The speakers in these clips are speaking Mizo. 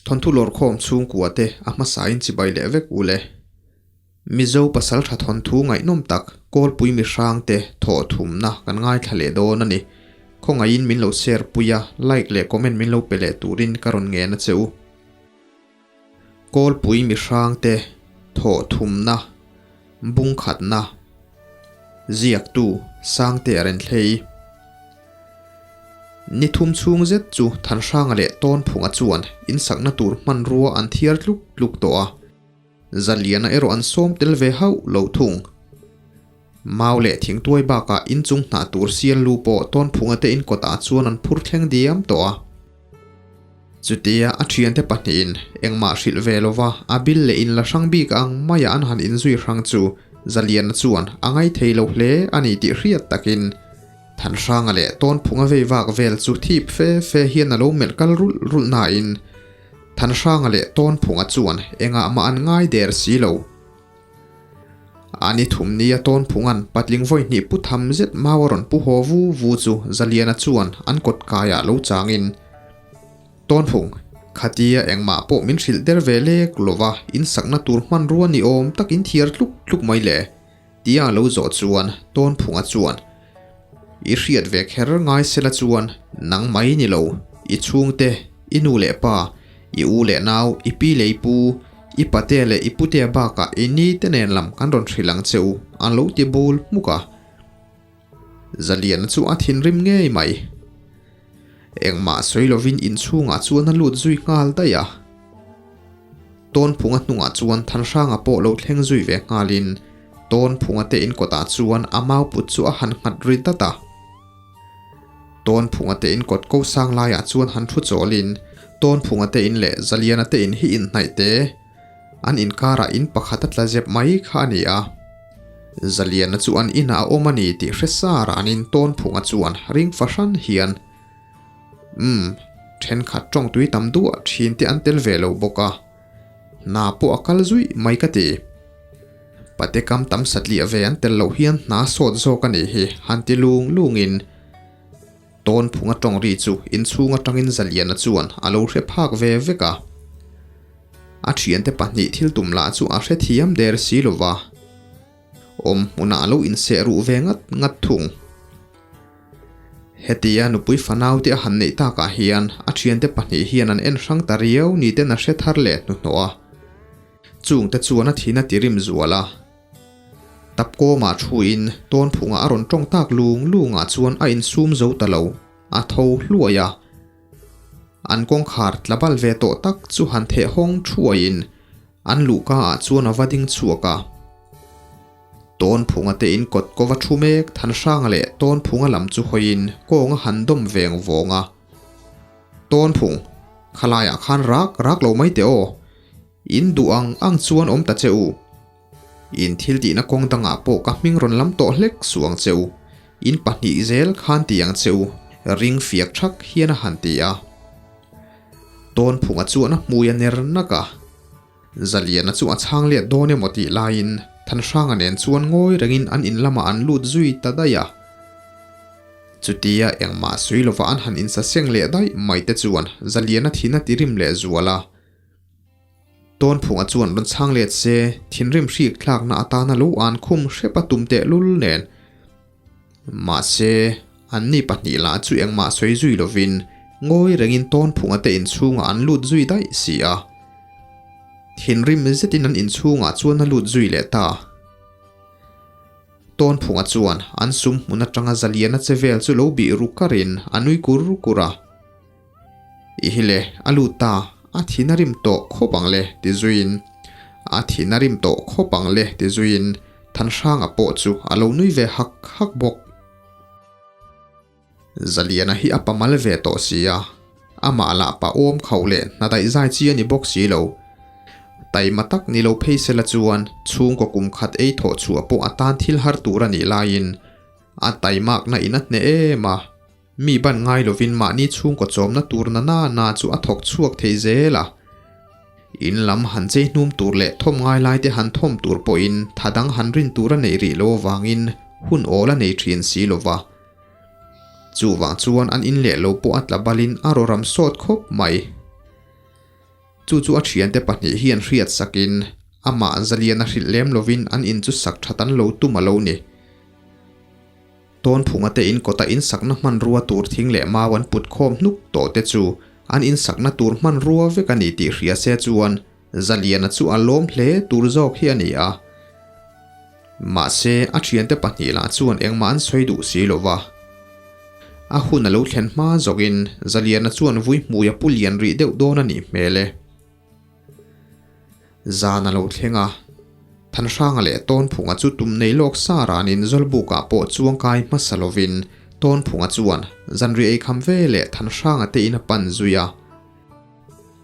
Thawnthu lawrkhawm chhungkua te a hmasain chibai leh vek u le. Mizo pasaltha thawnthu ngaihnawm tak Kawlpui mihrang te thawh thumna kan ngaithla leh dawn a ni. Khawngaihin min lo share pui a, like leh comment min lo pe leh turin ka rawn ngen a che u. Kawlpui mihrang te thawh thumna bungkhatna ziaktu Sangte a Renthlei. Ni thum chhung zet chu Thanhranga leh Tawnphunga chuan insakna tur hmanrua an thiar tluk tluk tawh a. Zaliana erawh an sawm tel ve hauh lo thung. Mau leh thingtuai bakah inchung hnah tur sial lu pawh Tawnphunga te inkawtah chuan an phur thleng diam tawh a. Chutia a thiante pahnihin engmah hrilh ve lova a bil leh inla hrang bik ang maia an han inzui hrang chu Zaliana chuan a ngaithei lo hle a ni tih hriat takin Thanhranga leh Tawnphunga vei vak vel chu thip fe fe hian a lo melh kal rulh rulh nain Thanhranga leh Tawnphunga chuan engah mah an ngai der si lo. A ni thum nia Tawnphunga'n patling vawi hnih pu tham zet mau a rawn pu haw vu vu chu Zaliana chuan an kawt kaiah lo changin, Tawnphung, khatia engmah pawh min hrilh der ve lek lova insakna tur hmanrua ni awm takin thiar tluk tluk mai le, tia a lo zawh chuan Tawnphunga chuan, I hriat ve kher ngai sela chuan nang mai ni lo, i chhungte, i nu leh pa, i u leh nau, i pi leh i pu, i pate leh i putea bakah i ni te nen lam kan rawn hrilh ang che u, an lo ti bul hmuk a. Zaliana chu a thinrim ngei mai. Engmah sawi lovin inchhungah chuan a lut zui nghal daih a. Tawnphunga hnungah chuan Thanhranga pawh lo thleng zui ve nghalin Tawnphunga te in kawtah chuan a mau put chu a han nghat ri dat a. Tawnphunga te in kawt ko sang laiah chuan han thu chawlin Tawnphunga te in leh Zaliana te in hi inhnaih te an inkarah in pakhat a tla zep mai kha a ni a. Zaliana chu an inah a awm a ni tih hre sa ranin Tawnphunga chuan ring fahran hian Umm, thenkhat tawng tui tam duah thin te an tel ve lo bawk a, hna pawh a kal zuih mai ka ti. Pate kam tam satliah ve an tel loh hian hna sawt zawk a nih hi han ti lung lungin Tawnphunga tawng ri chu inchhung atangin Zaliana chuan a lo hre phak ve vek a. A thiante pahnih thil tum lah chu a hrethiam der si lova. Awm hmunah a lo inseh ruh ve ngat ngat thung. Hetia nupui fanaute a han neih takah hian a thiante pahnih hian an en hrang ta riau ni ten a hre thar leh hnuhnawh a. Chungte chuan a thin a ti rim zual a. Tapkawmah thuin Tawnphungah a rawn tawng tak lung lungah chuan a insum zo ta lo, a tho hluai a. An kawngkhar tla bal ve tawh tak chu han theh hawng thuaiin An luhka ah chuan a va ding chhuak a. Tawnphunga te in kawt ko va thu mek Thanhranga leh Tawnphunga lam chu hawiin kawng a han dawm veng vawng a. Tawnphung, khalaiah khan rak rak lo mai teh aw. In duh ang ang chuan awm ta che u. In thil tihna kawng dangah pawh ka hming rawn lam tawh hlek suh ang che u. In pahnih zel khan ti ang che u, ring fiak thak hian a han ti a. Tawnphunga chuan a hmui a ner nak a. Zaliana chu a chhang let dawn emaw tih laiin Thanhranga nen chuan ngawi rengin an in lamah an lut zui ta daih a. Chutia engmah sawi lova an han insaseng leh daih mai te chuan Zaliana thin a ti rim leh zual a. Tawnphunga chuan rawn chhang let se thinrim hrik thlakna atana lo an khum hrep a tum tehlul nen. Mahse, anni pahnih lah chu engmah sawi zui lovin ngawi rengin Tawnphunga te inchhungah an lut zui daih si a. Thinrim zetin an inchhungah chuan a lut zui leh ta. Tawnphunga chuan an sum hmun atanga zaliana che vel chu lo bih ru karin a nui kur kur a. I hi le, a lut ta, a thin a rim tawh khawp ang le ti zuiin, a thin a rim tawh khawp ang le ti zuiin Thanhranga pawh chu a lo nui ve hak hak bawk. Zaliana hi a pamal ve tawh si a, amah lah pa awm khauh leh hna daih zai chi a ni bawk si lo. Taima tak ni lo phei sela chuan chhungkaw kum khat ei thawh chhuah pawh a tan thil har tur a nih laiin a taimakna in a hneh em a. Mi ban ngai lovin mahni chhungkaw chawmna tur na na na chu a thawk chhuak thei zel a. In lam han chei hnum tur leh thawm ngai lai te han thawm tur pawhin tha dang han rin tur a neih rih lo avangin hun awl a nei thin si lo va. Chuvang chuan an in leh lo pawh a tla balin a rawram sawt khawp mai. Chu chu a thiante pahnih hian hriat sakin amah Zaliana hrilh lem lovin an in chu sak that an lo tum a lo ni. Tawnphunga te in kawta insakna hmanrua tur thing leh mau an put khawm hnuk tawh te chu an insakna tur hmanrua vek a ni tih hria se chuan Zaliana chu a lawm hle tur zawk hi a ni a. Mahse, a thiante pahnih lah chuan engmah an sawi duh si lo va. A hun a lo thlen hma zawkin Zaliana chuan vui hmui a pu lian rih deuh dawn a nih hmel e. Zan a lo thleng a, Thanhranga leh Tawnphunga chu tum nei lawk sa ranin Zawlbukah pawh chuangkai hmasa lovin Tawnphunga chuan zanriah ei kham ve leh Thanhranga te in a pan zui a.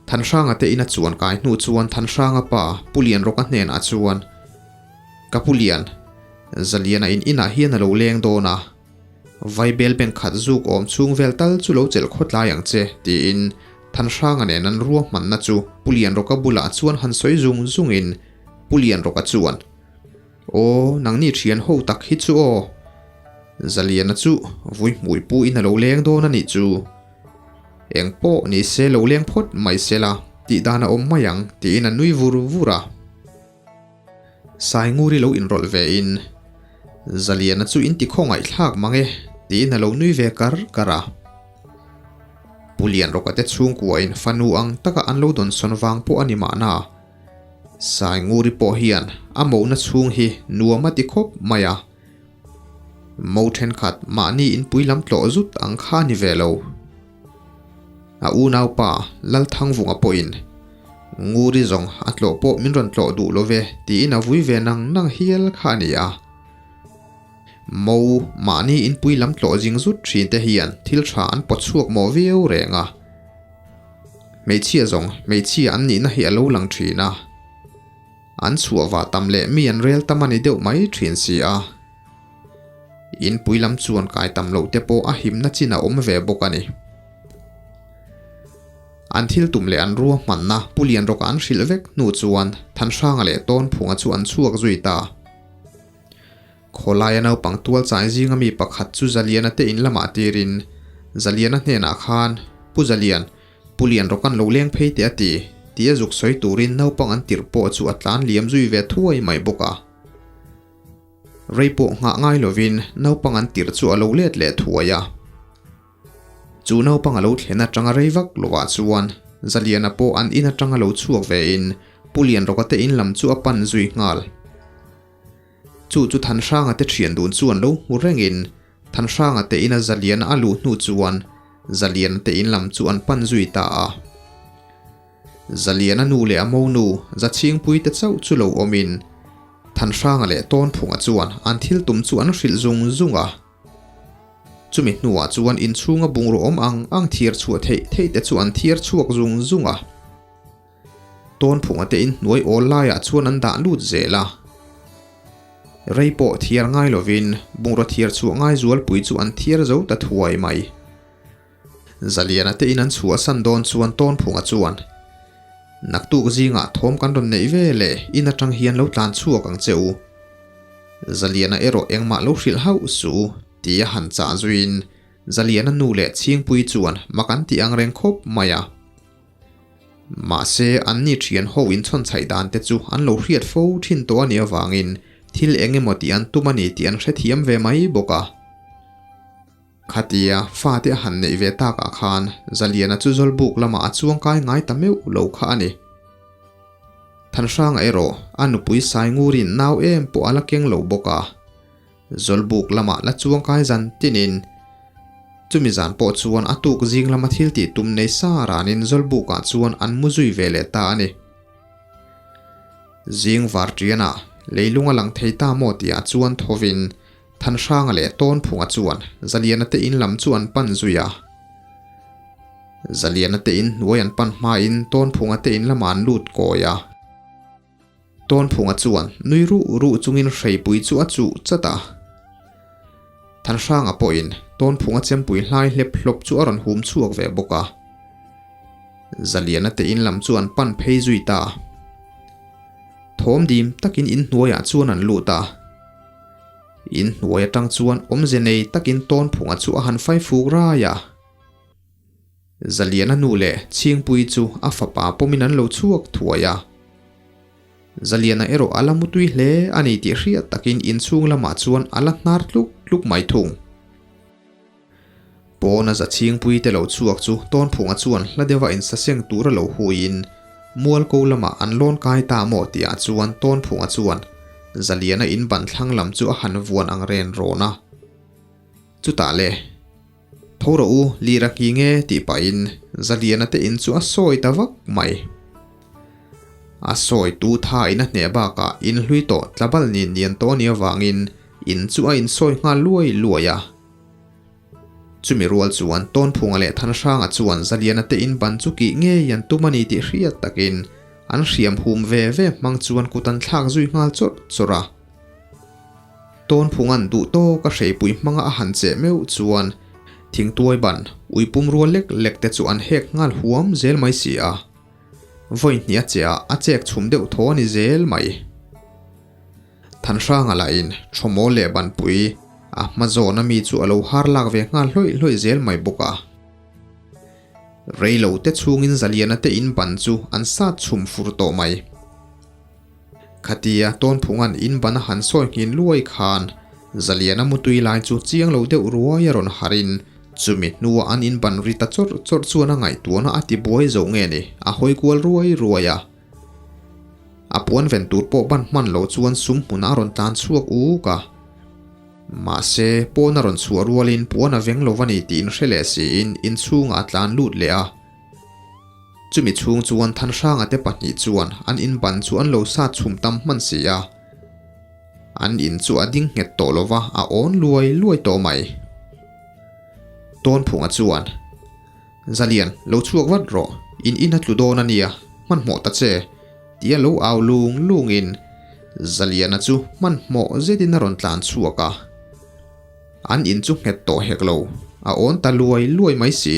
Thanhranga te in a chuan kai hnu chuan Thanhranga pa Pu Lianrawka hnenah chuan, Ka Pu Lian, Zaliana in inah hian a lo leng dawn a, Vaibel bank khat zuk awm chhung vel tal chu lo chelh khawtlai ang che, tiin Thanhranga nen an ruahmanna chu Pu Lianrawka bulah chuan han sawi zung zungin Pu Lianrawka chuan, Aw, nangni thian ho tak hi chu aw. Zaliana chu vui hmui pu in a lo leng dawn a nih chu. Eng pawh ni se lo leng phawt mai se la, tih dan a awm mai ang, tiin a nui vur vur a. Sainguri lo inrawlh ve in, Zaliana chu in ti khawngaihthlak mang e, tiin a lo nui ve kar kar a. Pu Lianrawka te chhungkuain fanu ang taka an lo dawnsawn vang pawh a ni mahna. Sainguri pawh hian a mohna chhung hi nuam a ti khawp mai a. Mo thenkhat mahni inpui lam tlawh zut ang kha a ni ve lo. A unaupa Lalthangvunga pawhin, Nguri zawng a tlawh pawh min rawn tlawh duh lo ve tiin a vui ve nang nang hial kha a ni a. Mo mahni inpui lam tlawh zing zut thin te hian thil tha an pawt chhuak mawh viau reng a. Hmeichhia zawng hmeichhia an nihna hi a lo lang thin a. An chhuah vah tam leh mi an rel tam a ni deuh mai thin si a. Inpui lam chuan kai tam loh te pawh a himna chin a awm ve bawk a ni. An thil tum leh an ruahmanna Pu Lianrawka an hrilh vek hnu chuan Thanhranga leh Tawnphunga chu an chhuak zui ta. Khawlaia naupang tual chai zinga mi pakhat chu Zaliana te in lamah tirin Zaliana hnenah khan, Pu Zalian, Pu Lianrawka'n lo leng phei teh a ti, tia zuk sawi turin naupang an tirh pawh chu a tlan liam zui ve thuai mai bawk a. Rei pawh nghah ngai lovin naupang an tirh chu a lo let leh thuai a. Chu naupang a lo thlen atanga rei vak lovah chuan Zaliana pawh an in atanga lo chhuak vein Pu Lianrawka te in lam chu a pan zui nghal. Chu chu Thanhranga te thian dun chuan lo hmu rengin Thanhranga te ina Zaliana a luh hnu chuan Zaliana te in lam chu an pan zui ta a. Zaliana nu leh a monu Zachhingpui te chauh chu lo awmin Thanhranga leh Tawnphunga chuan an thil tum chu an hrilh zung zung a. Chumi hnuah chuan inchhunga bungraw awm ang ang thiar chhuah theih theih te chu an thiar chhuak zung zung a. Tawnphunga te inhnuai awl laiah chuan an dah lut zel a. Rei pawh thiar ngai lovin bungraw thiar chhuah ngai zualpui chu an thiar zo ta thuai mai. Zaliana te in an chhuahsan dawn chuan Tawnphunga chuan, Naktuk zingah thawm kan rawn neih ve le, in atang hian lo tlan chhuak ang che u. Zaliana erawh engmah lo hrilh hauh suh u, ti a han chah zuiin Zaliana nu leh Chhingpui chuan mak an ti ang reng khawp mai a. Mahse, anni thian ho inchhawnchhaih dan te chu an lo hriat fo thin tawh a nih avangin thil eng emaw tih an tum a ni tih an hrethiam ve mai bawk a. Khatia fate a han neih ve takah khan Zaliana chu Zawlbuk lamah a chuangkai ngai ta meuh lo kha a ni. Thanhranga erawh a nupui Saingurin nau em pawh a la keng lo bawk a, Zawlbuk lamah la chuangkai zan tinin chumi zan pawh chuan a tuk zing lama thil tih tum nei sa ranin Zawlbukah chuan an mu zui ve leh ta a ni. Zing varṭianah leilung a lang thei ta maw tihah chuan thovin Thanhranga leh Tawnphunga chuan Zaliana te in lam chu an pan zui a. Zaliana te in hnuai an pan hmain Tawnphunga te in lamah an lut kawi a. Tawnphunga chuan nui ruh ruh chungin hreipui chu a chuh chat a. Thanhranga pawhin Tawnphunga chempui hlai hlep hlawp chu a rawn hum chhuak ve bawk a. Zaliana te in lam chu an pan phei zui ta. Thawm dim takin in hnuaiah chuan an lut a. In hnuai atang chuan awmze nei takin Tawnphunga chu a han fai fuk rai a. Zaliana nu leh Chhingpuii chu a fapa pawmin an lo chhuak thuai a. Zaliana erawh a la mutui hle a ni tih hriat takin inchhung lamah chuan a la hnar tluk tluk mai thung. Pawna za Chhingpuii te lo chhuak chu Tawnphunga chuan hla deuha insaseng tura lo huiin Mualko lamah an lawn kai ta maw tihah chuan Tawnphunga chuan Zaliana in ban thlang lam chu a han vuan ang ren rawn a. Chutah le. Tho rawh u, lir a nghing e tih pahin Zaliana te in chu a sawi ta vak mai. A sawi tu tha in a hneh bakah in hlui tawh tlabal nin nian tawh a nih avangin in chu a insawi nghal luai luai a. Chumi rual chuan Tawnphunga leh Thanhranga chuan Zaliana te in ban chu kih ngei an tum a ni tih hriat takin an hriam hum ve ve hmang chuan kut an thlak zui nghal chawrh chawrh a. Tawnphunga'n duh tawk a hreipui hmanga a han cheh meuh chuan thingtuai ban ui pum rual lek lek te chu an hek nghal huam zel mai si a. Vawi hnih a cheh ah a chek chhum deuh thaw a ni zel mai. Thanhranga lahin Thawmaw leh Banpui a hma zawn a mi chu a lo har lak ve nghal hlawih hlawih zel mai bawk a. Reilo te chhungin Zaliana te in ban chu an sat chhum fur tawh mai. Khatia Tawnphunga'n in ban a han sawi nghin luai khan Zaliana mutui lai chu chiang lo deuh ruai a rawn harhin chumi hnua an in ban ri ta chawrh chawrh chuan a ngaihtuahna a ti buai zo nge ni a hawi kual ruai ruai a. A puan ven tur pawh ban hman lo chuan sum hmunah a rawn tlan chhuak uk a. Mahse, pawn a rawn chhuah rualin puan a veng lo va ni tih inhre leh siin inchhungah a tlan lut leh a. Chumi chhung chuan Thanhranga te pahnih chuan an in ban chu an lo sat chhum tam hman si a. An in chu a ding nghet tawh lo va, a awn luai luai tawh mai. Tawnphunga chuan, Zalian, lo chhuak vat rawh, in in a tlu dawn a nia, hmanhmawh ta che, tia lo au lung lungin Zaliana chu hmanhmawh zetin a rawn tlan chhuak a. An in chu nghet tawh hek lo, a awn ta luai luai mai si.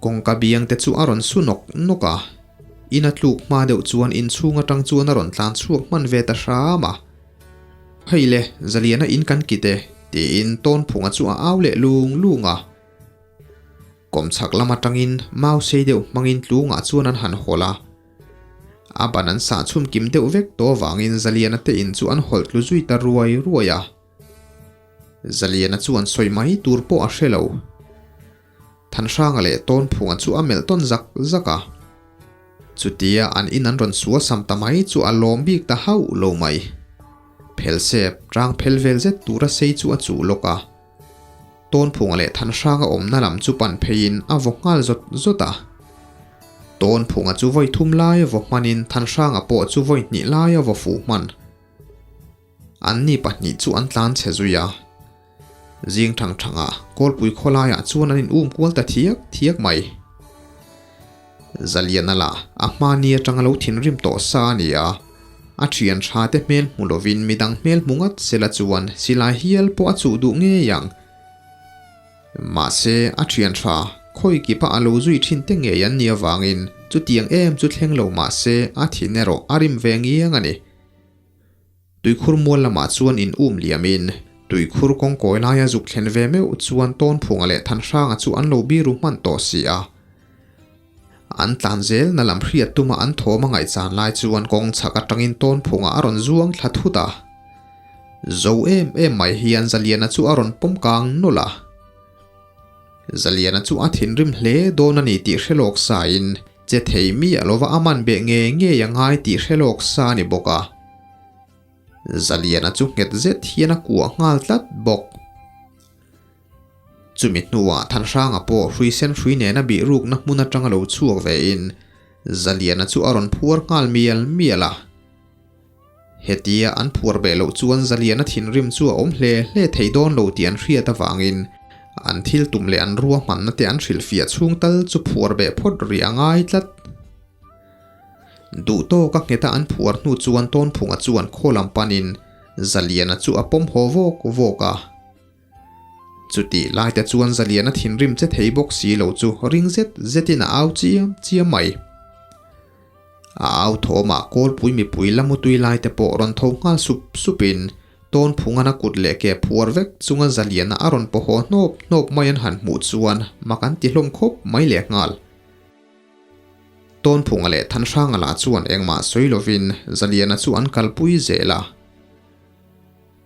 Kawngka biang te chu a rawn su nawk nawk a, in a tluk hma deuh chuan inchhung atang chuan a rawn tlan chhuak hman ve ta hram a. Hei le, Zaliana in kan kit e, tiin Tawnphunga chu a au leh lung lung a. Kawmchhak lam atangin mau sei deuh hmangin tlungah chuan an han hawlh a. A ban an sah chhum kim deuh vek tawh avangin Zaliana te in chu an hawlh tlu zui ta ruai ruai a. Zaliana chuan sawi mai tur pawh a hre lo. Thanhranga leh Tawnphunga chu a melh tawn zak zak a. Chutia an in an rawn sual sam ta mai chu a lawm bik ta hauh lo mai. Phelsep tang phel vel zet tura sei chu a chuh lawk a. Tawnphunga leh Thanhranga awmna lam chu pan pheiin a vaw nghal zawt zawt a. Tawnphunga chu vawi thum lai a vaw hmanin Thanhranga pawh chu vawi hnih lai a vaw fuh hman. Anni pahnih chu an tlan chhe zui a. Zing thang thangah Kawlpui khawlaiah chuan an in um kual ta thiak thiak mai. Zaliana lah a hmani atanga lo thinrim tawh sa a ni a, a thian tha te hmel hmu lovin midang hmel hmu ngat sela chuan silai hial pawh a chuh duh ngei ang. Mahse a thian tha khawi kipa a lo zui thin te ngei an nih avangin chutiang em chu thleng lo mahse a thin erawh a rim ve ngiang a ni. Tuikhur mual lamah chuan in um liamin tuikhur kawngkawi laia zuk thlen ve meuh chuan Tawnphunga leh Thanhranga chu an lo biru hman tawh si a. An tlan zel na lam hriat tuma an thawm a ngaihchan lai chuan kawng chhak atangin Tawnphunga a rawn zuang thla thut a. Zo em em mai hian Zaliana chu a rawn pawm kang nawlh a. Zaliana chu a thinrim hle dawn a ni tih hre lawk sain Che thei miah lova a man beh ngei ngei a ngai tih hre lawk sa a ni bawk a. Zaliana chu nghet zet hian a kuah nghal tlat bawk. Chumi hnuah Thanhranga pawh hrui sen hrui nena bih rukna hmun atanga lo chhuak vein Zaliana chu a rawn phuar nghal mial mial a. Hetia an phuar beh loh chuan Zaliana thinrim chu a awm hle hle thei dawn lo tih an hriat avangin an thil tum leh an ruahmanna te an hrilhfiah chhung tal chu phuar beh phawt rih a ngai tlat. Duh tawka ngheta an phuar hnu chuan Tawnphunga chuan khaw lam panin Zaliana chu a pawm haw vawk vawk a. Chutih laite chuan Zaliana thinrim che thei bawk si lo chu ring zet zetin a au chiam chiam mai. A au thawmah Kawlpui mipui la mutui laite pawh rawn tho nghal sup supin. Tawnphungan a kut leh ke phuar vek chunga Zaliana a rawn paw haw hnawp hnawp mai an han hmuh chuan mak an ti hlawm khawp mai lehnghal. Tawnphunga leh Thanhranga lah chuan engmah sawi lovin Zaliana chu an kalpui zel a.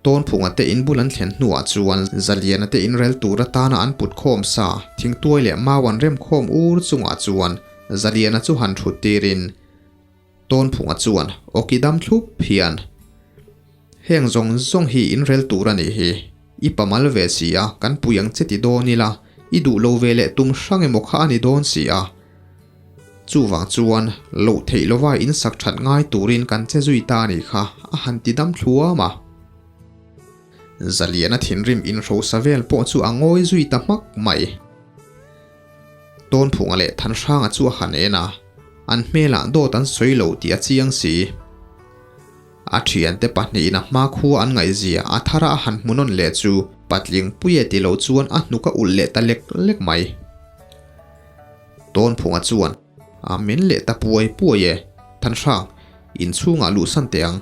Tawnphunga te in bul an thlen hnuah chuan Zaliana te inrel tur atana an put khawm sa thingtuai leh mau an rem khawm ur chungah chuan Zaliana chu han thut tirin Tawnphunga chuan awki dam thlup hian, Heng zawng zawng hi inrel tur a nih hi, i pamal ve si a, kan pui ang che ti dawn ila, i duh lo ve leh tum hrang emaw kha a ni dawn si a. Chuvang chuan loh theih lova in sak that ngai turin kan che zui ta a nih kha, a han ti dam thluam a. Zaliana thinrim inhrosa vel pawh chu a ngawi zui ta hmak mai. Tawnphunga leh Thanhranga chu a han en a, an hmelah dawt an sawi lo tih a chiang si. A thiante pahnihin a hma khua an ngaihzia a thara a han hmu nawn leh chu patling puia ti lo chuan a hnuk a ulh leh ta lek lek mai. Tawnphunga chuan a men leh ta puai puai e, Thanhrang, inchhungah luhsan teh ang.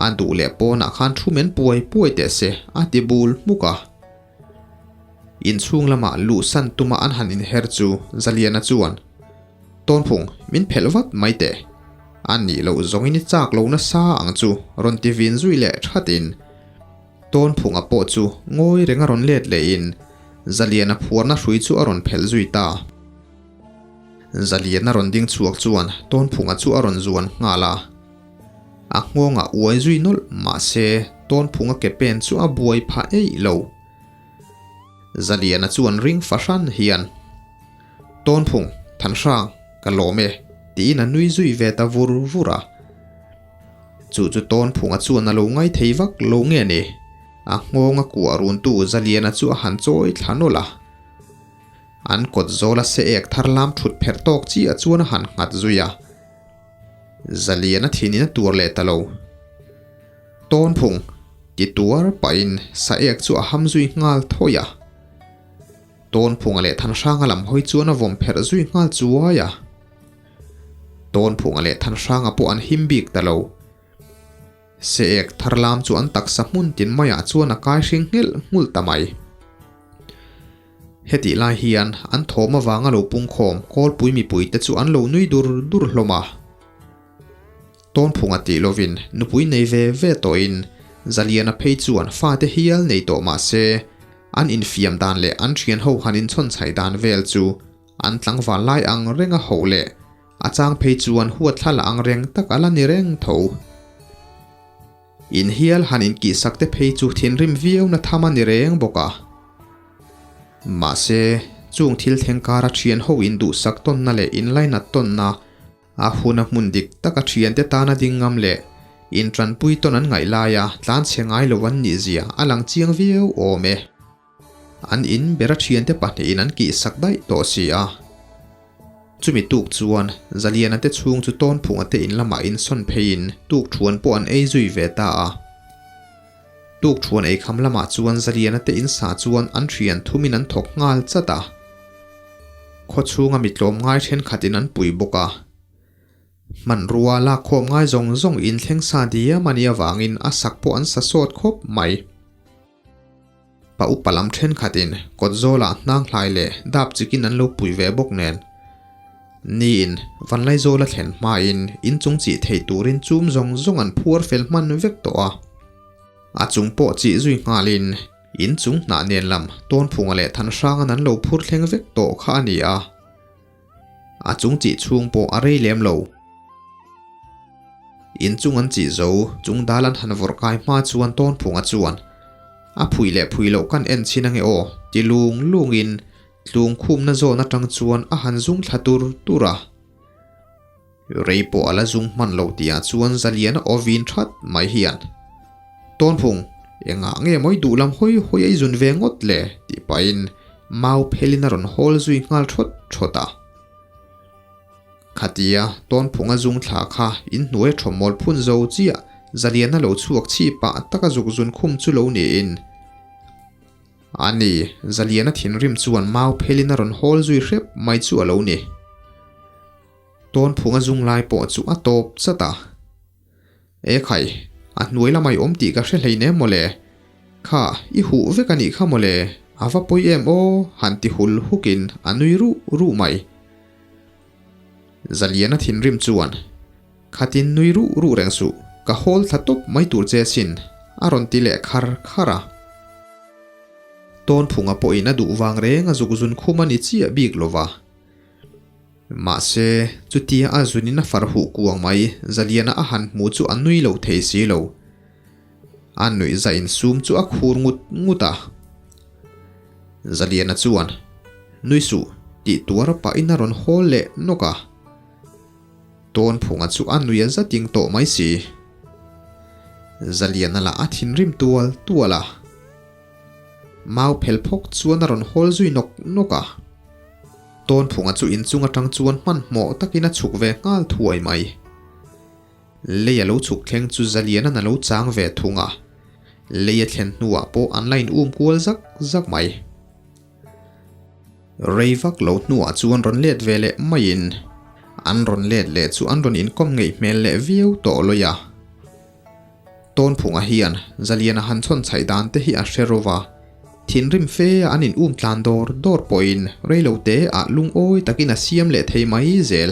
A duh leh pawnah khan thu men puai puai teh se, a ti bul hmuk a. Inchhung lamah luhsan tuma an han inher chu Zaliana chuan, Tawnphung, min phelh vat mai teh. A nih loh zawngin i chak lo nasa ang chu rawn ti vin zui leh thatin Tawnphunga pawh chu ngawi reng a rawn let lehin Zaliana phuarna hrui chu a rawn phelh zui ta. Zaliana rawn ding chhuak chuan Tawnphunga chu a rawn zuan nghal a. A nghawngah uai zui nawlh mahse Tawnphunga ke pen chu a buai phah eih lo. Zaliana chuan ring fahran hian, Tawnphung, Thanhrang, ka lawm e, tiin a nui zui ve ta vur vur a. Chu chu Tawnphunga chuan a lo ngai thei vak lo nge ni? A nghawnga kuah runtu Zaliana chu a han chawi thla nawlh a. An kawt zawla se ek thar lam thut pherh tawk chiah chuan a han nghat zui a. Zaliana thinin a tuar leh ta lo. Tawnphung, ti tuar pahin Saek chu a ham zui nghal thawi a. Tawnphunga leh Thanhranga lam hawi chuan a vawm pherh zui nghal chuai a. Tawnphunga leh Thanhranga pawh an him bik ta lo. Saek thar lam chu an taksa hmun tin maiah chuan a kai hring nghelh nghulh ta mai. Hetih lai hian an thawm avanga lo pungkhawm kawlpui mipuite chu an lo nui dur dur hlawm a. Tawnphunga tih lovin nupui nei ve ve tawhin Zaliana phei chuan fate hial nei tawh mah se, an infiam dan leh an thianho han inchhawnchhaih dan vel chu an tlangval lai ang renga ho leh a chang phei chuan huatthlala ang reng tak a la ni reng tho. Inhial han inkihsak te phei chu thinrim viau na tham a ni reng bawk a. Mahse, chung thil thleng kara thian ho induhsak tawnna leh inlainat tawnna, a huna hmun dik taka thiante tana ding ngam leh intranpui tawn an ngaih laia tlanchhe ngai lo an nih zia a lang chiang viau awm e. An in ber a thiante pahnihin an kihsak daih tawh si a. Chumi tuk chuan Zaliana te chhung chu Tawnphunga te in lamah insawn pheiin tukthuan pawh an ei zui ve ta a. Tukthuan ei kham lamah chuan Zaliana te in sa chuan an thian thumin an thawk nghal chat a. Khaw chhunga mi tlawm ngai thenkhatin an pui bawk a. Hmanrua lakkhawm ngai zawng zawng in thleng sa diam a nih avangin a sak pawh an sa sawt khawp mai. Pa upa lam thenkhatin kawt zawlah hnang hlai leh dap chikin an lo pui ve bawk nen. Niin Vanlaizawl a thlen hmain inchung chih thei turin chum zawng zawng an phuar fel hman vek tawh a. A chung pawh chih zui nghalin inchung hnah nen lam Tawnphunga leh Thanhranga'n an lo phur thleng vek tawh kha a ni a. A chung chih chhung pawh a rei lem lo. In chung an chih zo, chung dal an han vawrh kai hma chuan Tawnphunga chuan, A phui leh phui loh kan en chhin ange aw, ti lung lungin tlung khumna zawn atang chuan a han zung thla tur tur a. Rei pawh a la zung hman lo tihah chuan Zaliana aw vin that mai hian, Tawnphung, engah nge mawi duh lam hawi hawi a i zun ve ngawt le? tih pahin mau phelin a rawn hawl zui nghal thawt thawt a. Khatia Tawnphunga zung thla kha inhnuai a thawmmawl phun zo chiah Zaliana lo chhuak chhi pah taka zuk zun khum chu lo niin. A ni, Zaliana thinrim chuan mau phelin a rawn hawl zui hrep mai chu a lo ni. Tawnphunga zung lai pawh chu a tawp chat a. E khai, A hnuai lamah i awm tih ka hre hleinem mawle. Kha, i huh vek a nih kha mawle, a va pawi em aw, han ti hul hukin a nui ruh ruh mai. Zaliana thinrim chuan, Khatin nui ruh ruh reng suh, ka hawl thla tawp mai tur che sin, a rawn ti leh khar khar a. Tawnphunga pawhin a duh vang reng a zuk zun khum a ni chiah bik lo va. Mahse, chutia a zunin a far huh kuang mai, Zaliana a han hmu chu a nui lo thei si lo. A nuih za insum chu a khur ngut ngut a. Zaliana chuan, Nui suh, tih tuar pahin a rawn hawl leh nawk a. Tawnphunga chu a nui a zating tawh mai si. Zaliana lah a thinrim tual tual a. Mau phel phawk chuan a rawn hawl zui nawk nawk a. Tawnphunga chu inchung atang chuan hmanhmawh takin a chhuk ve nghal thuai mai. Lei a lo chhuk thleng chu Zaliana'n a lo chang ve thung a. Lei a thlen hnuah pawh an la in um kual zak zak mai. Rei vak lo hnuah chuan rawn let ve leh maiin an rawn let leh chu an rawn inkawm ngeih hmel leh viau tawh lawih a. Tawnphunga hian Zaliana han chhawn chhaih dan te hi a hre ro va, thinrim fe a an in um tlan dawr dawr pawhin reilo te ah lungawi takin a siam leh thei mai zel.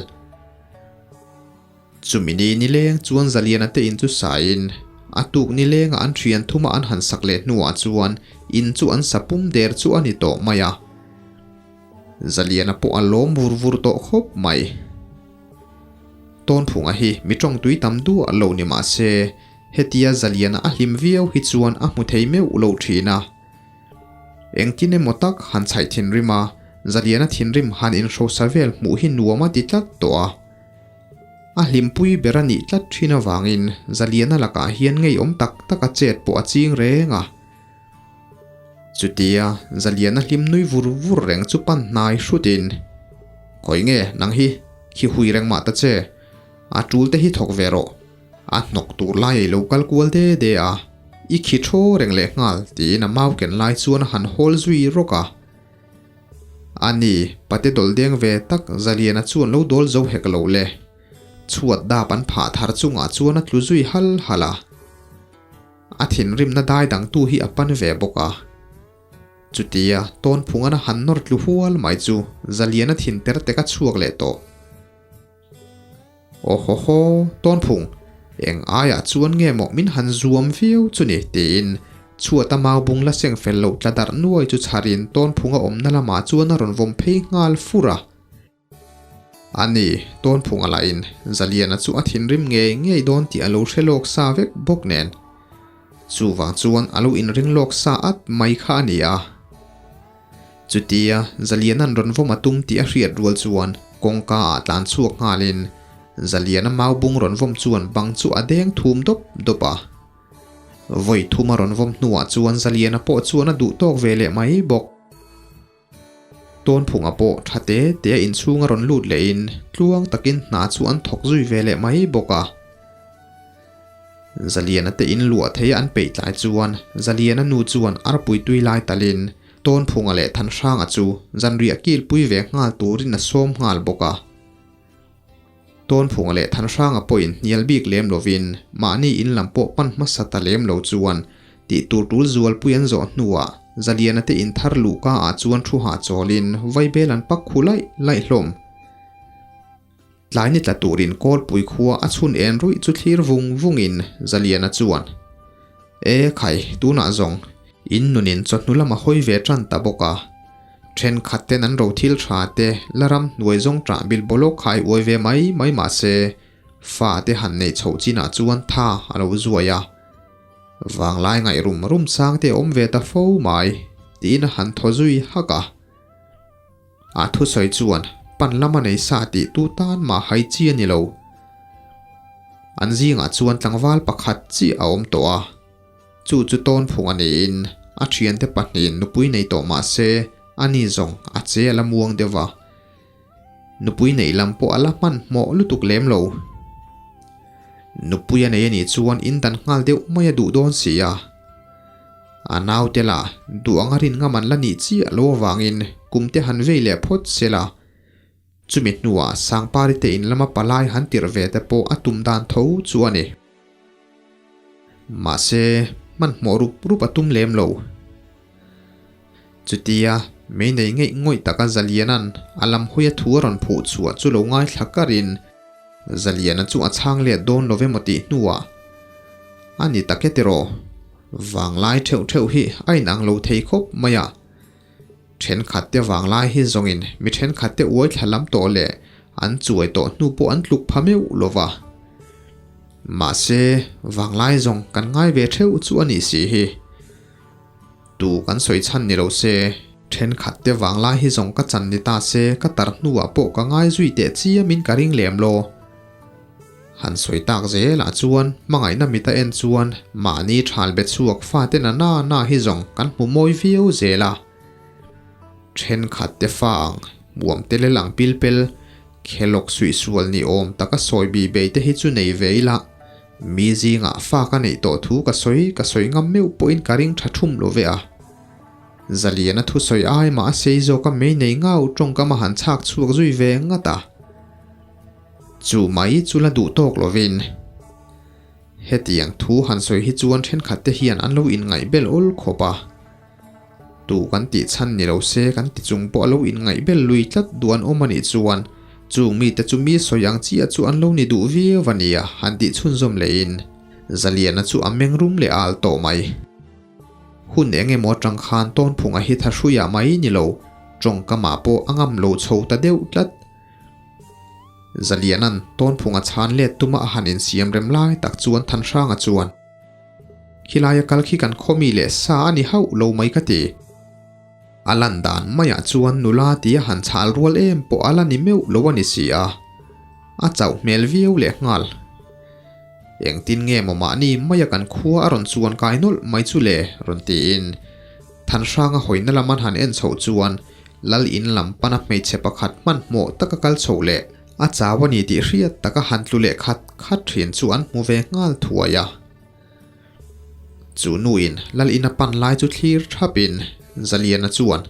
Chumi ni nileng chuan Zaliana te in chu sain a tuk nilenga an thian thuma an han sak leh hnuah chuan in chu an sa pum der chu a ni tawh mai a. Zaliana pawh a lawm vur vur tawh khawp mai. Tawnphunga hi mi tawng tui tam duah lo ni mah se, hetia Zaliana a hlim viau hi chuan a hmu thei meuh lo thin a. Engtin emaw tak han chhaih thinrim a, Zaliana thinrim han inhrosa vel hmuh hi nuam a ti tlat tawh a. A hlimpui ber a nih tlat thin avangin Zaliana lakah hian ngeiawm tak tak a chet pawh a ching reng a. Chutia Zaliana hlim nui vur vur reng chu pan hnai hrutin, Khawi nge nang hi khi hui reng mah ta che, a tul te hi thawk ve rawh, a hnawk tur lai ei lo kal kual de de a, i khi thaw reng leh nghal tiin a mau ken lai chuan a han hawl zui rawk a. Ani, pate dawlh deng ve tak Zaliana chuan lo dawl zo hek lo le. Chhuat dap an phah thar chungah chuan a tlu zui hal hal a. A thinrimna dai dangtu hi a pan ve bawk a. Chutia Tawnphungan a han nawr tlu hual mai chu Zaliana thin ter tek a chhuak leh tawh. Aw haw haw, Tawnphung, eng aiah chuan nge maw min han zuam viau chu ni? tiin chhuata maubung la seng fel loh tla darh nuai chu chharin Tawnphunga awmna lamah chuan a rawn vawm phei nghal fur a. A ni, Tawnphunga lahin Zaliana chu a thinrim ngei ngei dawn tih a lo hre lawk sa vek bawk nen. Chuvang chuan a lo inring lawk sa at mai kha a ni a. Chutia Zaliana'n rawn vawm a tum tih a hriat rual chuan kawngka ah tlan chhuak nghalin Zaliana maubung rawn vawm chuan bang chu a deng thum dawp dawp a. Vawi thum a rawn vawm hnuah chuan Zaliana pawh chuan a duh tawk ve leh mai bawk. Tawnphunga pawh tha te te a inchhung a rawn lut lehin tluang takin hna chu an thawk zui ve leh mai bawk a. Zaliana te in luah thei an peih tlai chuan Zaliana nu chuan arpui tui lai talin Tawnphunga leh Thanhranga chu zanriah kilpui ve nghal turin a sawm nghal bawk a. Tawnphunga leh Thanhranga pawhin hnial bik lem lovin mahni in lam pawh pan hmasa ta lem lo chuan tih tur tul zualpui an zawh hnuah Zaliana te in thar luhka ah chuan thu hahchawlin vaibel an pak khu laih laih hlawm. Tlai ni tla turin Kawlpui khua a chhun en ruih chu thlir vung vungin Zaliana chuan, E khai, tunah zawng in nunin chawhnu lam a hawi ve tan ta bawk a. Thenkhat ten an ro thil tha te la ram hnuai zawng tah bil bawlawk khai uai ve mai mai mah se, fa te han neih chhoh chinah chuan tha a lo zuai a. Vanglai ngaih rum rum chang te a awm ve ta fo mai, tiin a han thaw zui hak a. A thusawi chuan pan lama nei sa tih tu tan mah hai chi a ni lo. An zingah chuan tlangval pakhat chiah a awm tawh a. Chu chu tawnphung a niin a thiante pahnihin nupui nei tawh mah se a ni zawng a che a la muang deuh va. Nupui neih lam pawh a la hmanhmawh lutuk lem lo. Nupui a nei a nih chuan in dan nghal deuh mai a duh dawn si a. A naute lah duh anga rin ngam an la nih chiah lo avangin kum te han vei leh phawt se la. Chumi hnuah Sangpari te in lama palai han tirh ve te pawh a tum dan tho chu a ni. Mahse, hmanhmawh rup rup a tum lem lo. Chutia mei nei ngeih ngawih taka Zaliana'n a lam hawia thu a rawn phuh chhuah chu lo ngaithla karin Zaliana chu a chhang let dawn lo emaw tih hnuah a ni tak e tiraw? Vanglai theuh theuh hi a inang lo thei khawp mai a. Thenkhat te vanglai hi zawngin mi thenkhat te uai thla lam tawh leh an chuai tawh hnu pawh an tluk pha meuh lo va. Mahse, vanglai zawng kan ngai ve theuh chu a nih si hi. Tu kan sawi chhan ni lo se, thenkhat te vanglai hi zawng ka chan ni ta se ka tar hnuah pawh ka ngai zui teh chiamin ka ring lem lo. Han sawi tak zelah chuan hmangaihna mit a en chuan mahni thal be chhuak fate na na na hi zawng kan hmu mawi viau zel a. Thenkhat te fa ang, muam te lel ang pil pel, khelawk suih sual ni awm taka sawi bi bei te hi chu nei ve ila, mi zingah fa ka neih tawh thu ka sawi ka sawi ngam meuh pawhin ka ring tha thum lo ve a. Zaliana thusawi ai mah a sei zawk a mei nei ngau tawngkam a han chhak chhuak zui ve ngat a. Chu mai chu la duh tawk lovin hetiang thu han sawi hi chuan thenkhat te hian an lo inngaih bel awl khawp a. Tu kan tih chhan ni lo se kan ti chung pawh a lo inngaih bel lui tlat duh an awm a nih chuan chung mite chu mi sawi ang chiah chu an lo ni duh viau a nia han tih chhunzawm lehin Zaliana chu a meng rum leh al tawh mai. Hun eng emaw atang khan Tawnphunga hi thahruiah mai ni lo, tawngkamah pawh a ngam lo chho ta deuh tlat. Zaliana'n Tawnphunga chhan let tuma a han insiam rem lai tak chuan Thanhranga chuan, Khilaia kal khi kan khawmi leh sa a ni hauh lo mai ka ti. A lan dan maiah chuan nula tia han chhal rual em pawh a la ni meuh lo a ni si a, a chauh hmel viau leh nghal. Engtin nge maw mahni maia kan khua a rawn chuan kai nawlh mai chu le? rawn tiin Thanhranga hawina lam an han en chhoh chuan Lal in lam pana hmeichhe pakhat hmanhmawh taka kal chhoh leh a chau a ni tih hriat taka han tlu leh khat khat thin chu an hmu ve nghal thuai a. Chu nuin Lal in a pan lai chu thlir thapin Zaliana chuan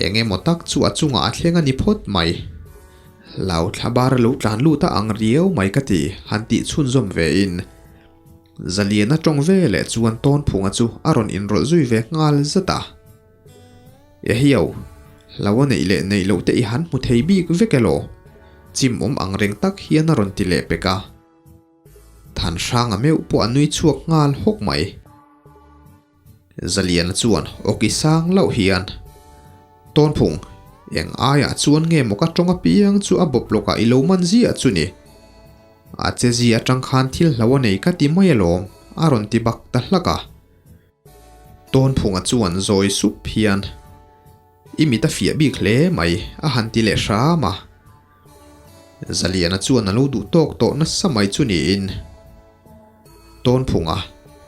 eng emaw tak chu a chungah a thleng a ni phawt mai. Hlau thla bar a lo tlan lut a ang riau mai ka ti han tih chhunzawm ve in Zaliana tawng ve leh chuan Tawnphunga chu a rawn inrawlh zui ve nghal zat a. Ehiau, hlo a neih leh neih loh te i han hmu thei bik vek elaw? Chim awm ang reng tak hian a rawn ti leh pek a. Thanhranga meuh pawh a nui chhuak nghal hawk mai. Zaliana chuan awki sang loh hian, Tawnphung, eng aiah chuan nge maw ka tawng apiang chu a bawp lawkah i lo man ziah chu ni? A che zia atang khan thil hlo a nei ka ti mai alawm, a rawn ti bak ta hlak a. Tawnphunga chuan zawi sup hian, I mit a fiah bik hle mai, a han ti leh hram a. Zaliana chuan a lo duh tawk tawh nasa mai chu niin, Tawnphunga,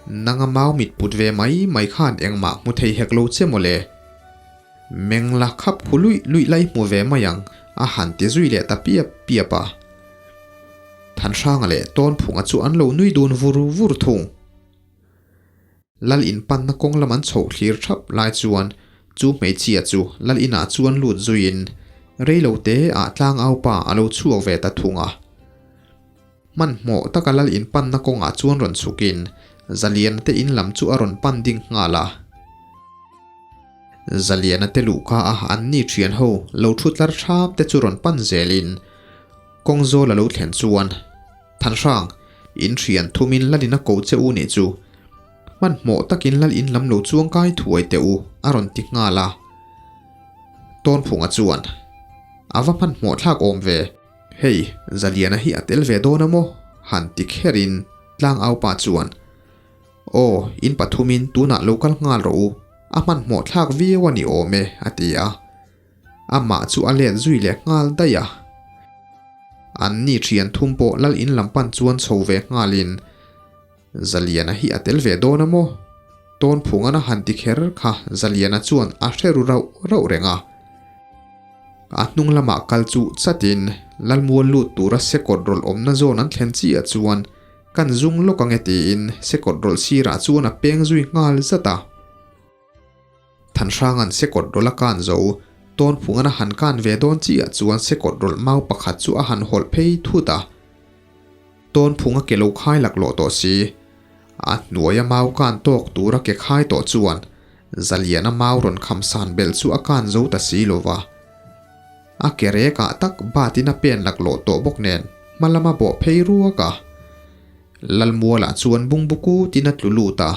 nanga mau mit put ve mai mai khan engmah hmu thei hek lo che mawle. Meng la khap khu luih luih lai hmu ve mai ang, a han ti zui leh ta piap piap a. Thanhranga leh Tawnphunga chu an lo nui dun vur vur thung. Lal in panna kawng lam an chhoh thlir thap lai chuan chu hmeichhia chu Lal inah chuan lut zuiin reilo te ah tlangau pa a lo chhuak ve ta thung a. Hmanhmawh taka Lal in panna kawngah chuan rawn chhukin Zaliana te in lam chu a rawn pan ding nghal a. Zaliana te luhka a an ni thian ho lo thu tlar thap te chu rawn pan zelin kawng zawl a lo thlen chuan Thanhrang, in thian thumin Lalin a ko che u nih chu. Hmanhmawh takin Lal in lam lo chuang kai thuai teh u, a rawn ti nghal a. Tawnphunga chuan, A va hmanhmawh thlak awm ve. Hei, Zaliana hi a tel ve dawn a maw? han ti kherin Tlangaupa chuan, Aw, in pathumin tunah lo kal nghal rawh u, a hmanhmawh thlak viau a ni awm e, a ti a. Amah chu a let zui leh nghal daih a. An ni thian thum pawh lal in lam pan chuan chho ve nghalin, Zaliana hi a tel ve dawn a maw? Tawnphungana han ti kher kha Zaliana chuan a hre ru rauh rauh reng a. A hnung lamah kal chu chatin Lalmual lut tura sekawt rawlh awmna zawn an thlen chiah chuan kan zung lawk ange tiin sekawt rawlh sirah chuan a peng zui nghal zat a. Thanhranga'n sekawt rawlh a kan zo, Tawnphunga'n a han kan ve dawn chiah chuan sekawt rawlh mau pakhat chu a han hawlh phei thut a. Tawnphunga ke lo khai laklawh tawh si. A hnuaia mau kan tawk tura ke khai tawh chuan Zaliana mau rawn kham san belh chu a kan zo ta si lo va. A ke rekah tak batin a pen laklawh tawh bawk nen hma lama bawh phei ruak a. Lalmualah chuan bungbu kutin a tlu lut a.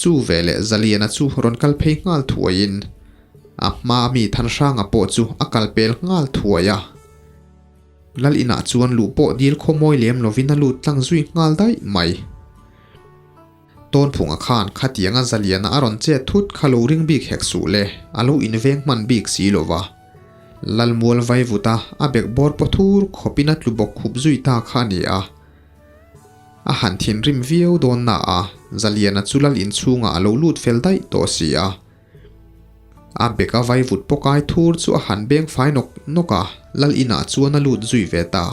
Chu veleh Zaliana chu rawn kal phei nghal thuaiin a hmaa mi Thanhranga pawh chu a kal pel nghal thuai a. Lal inah chuan luh pawh dil khawmawi lem lovin a lut tlang zui nghal daih mai. Tawnphunga khan khatianga Zaliana a rawn chet thut kha lo ring bik hek suh le, a lo inveng hman bik si lo va. Lalmual vaivuta a bekbawr pawthur khawpin a tlu bawk khup zui ta kha a ni a. A han thinrim viau dawn na a, Zaliana chu lal inchhungah a lo lut fel daih tawh si a. A beka vaivut pawkai thur chu a han beng fai nawk nawk a, lal inah chuan a lut zui ve ta.